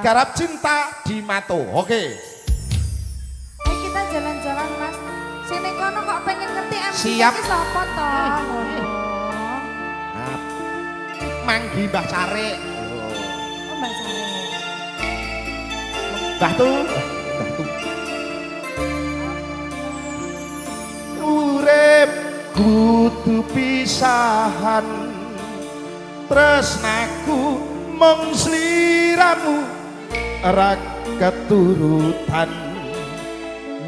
Digarap Cinta di Mato. Oke. Kita jalan-jalan, Mas. Sini kono kok pengen ngerti MC Siap. iki sapa to? Ngono. Nah, manggi Mbah Carik. Oh, Mbak Carik. Mbah tu, Mbah tu. Urip kudu pisahan, tresnaku mung sliramu ra keturutan,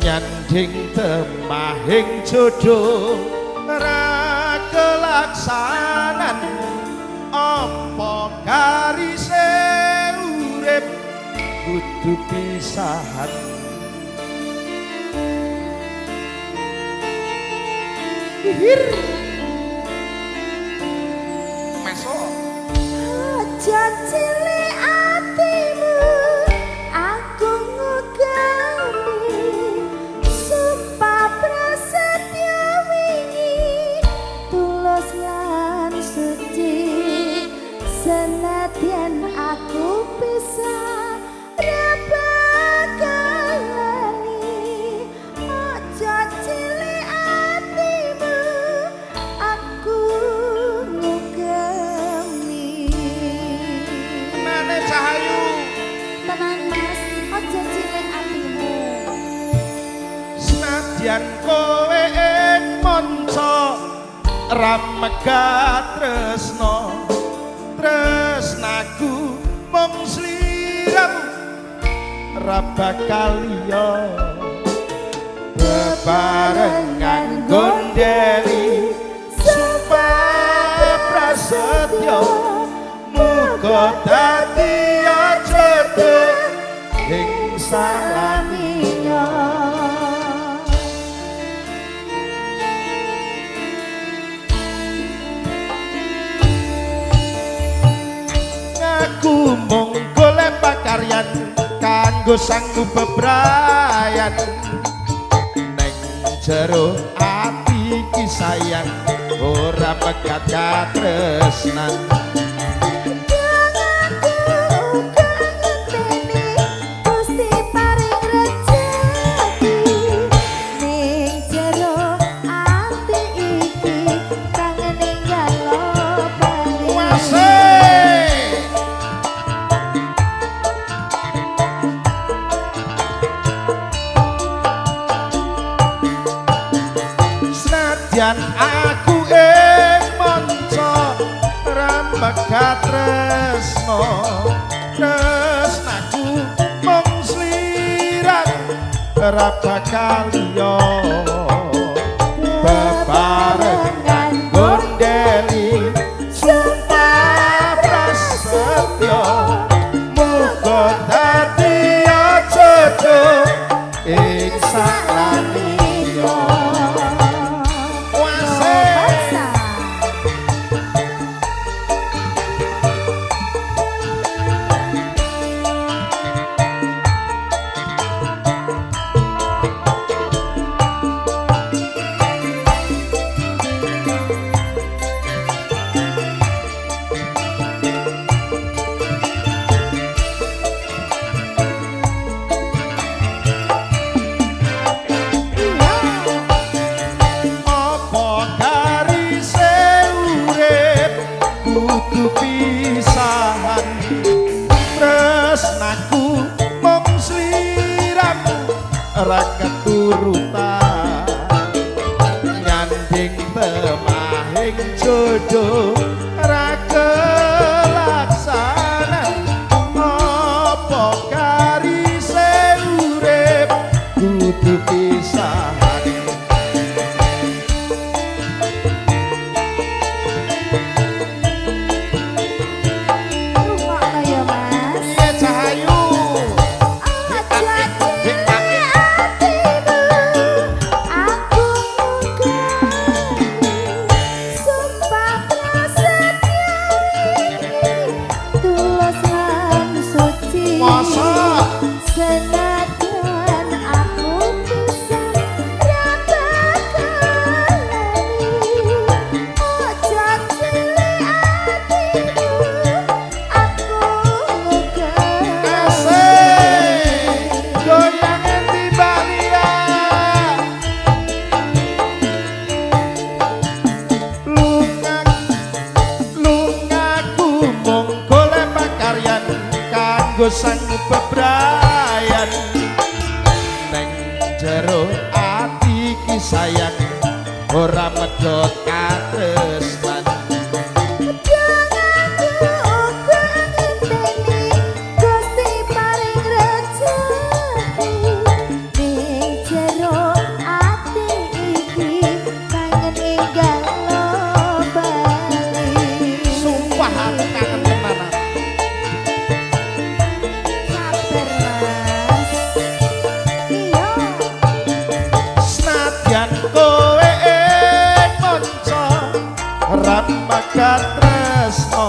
nyanding temahing jodoh ra kelaksanan, apa garise urip kudu pisahan. Ihir. Masuk. Aja cilik atimu, aku ngugemi sumpah prasetya wingi tulus lan suci, senadyan aku bisa ra bakal lali. Aja cilik atimu, aku ngugemi. Nane Cahayu. Tenang Mas, aja cilik atimu. Senadyan kowe ing manca ra megat tresna, tresnaku mung sliramu ra bakal liya, bebarengan gondeli sumpah prasetya, muga dadi jodoh ing salaminya. Aku mung golek pakaryan kanggo sanggup bebrayan, neng jero ati ki sayang ora pegat katresnan. Gusti paring rejeki ning jero ati iki kangen ninggal bali. Wasih. Senadyan aku ing manca ra megat tresna, tresnaku mung sliramu ora bakal liya, bebarengan gondeli sumpah prasetya, muga dadi jodoh ing salaminya. Wasih. Apa garise urip kudu pisahan, tresnaku mung sliramu ora keturutan, nyanding temahing jodoh ora kelaksanan, apa garise urip kudu pisahan. Rungokno ya Mas. Iya Cahayu. Aja cilik atimu, aku ngugemi sumpah prasetya. Nganggo sangu bebrayan. Neng jero ati ki sayang ora medhot katresnan. Jangan uga ngenteni Gusti paring rejeki. Ning jero ati iki kangen enggal bali. Sumpah aku kangen tenan. Sabar, Mas. Iya. Senadyan kowe ing manca ra megat tresno,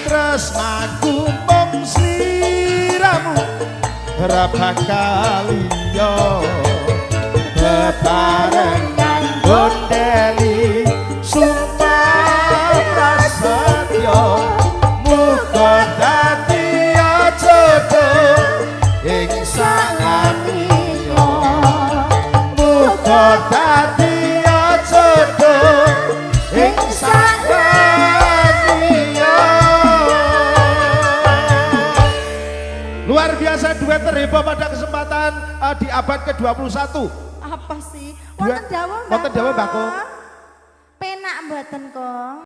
tresnaku mung sliramu, ora bakal liya. Bebarengan gondeli sumpah prasetyo, muga dadi jodoh ing salamiya, muga dadi jodoh ing salamiya. Luar biasa, duet terheboh pada kesempatan di abad ke-21. Apa sih? Wonten dawuh, Mbak. Wonten dawuh, Mbak Kong. Penak mboten kok.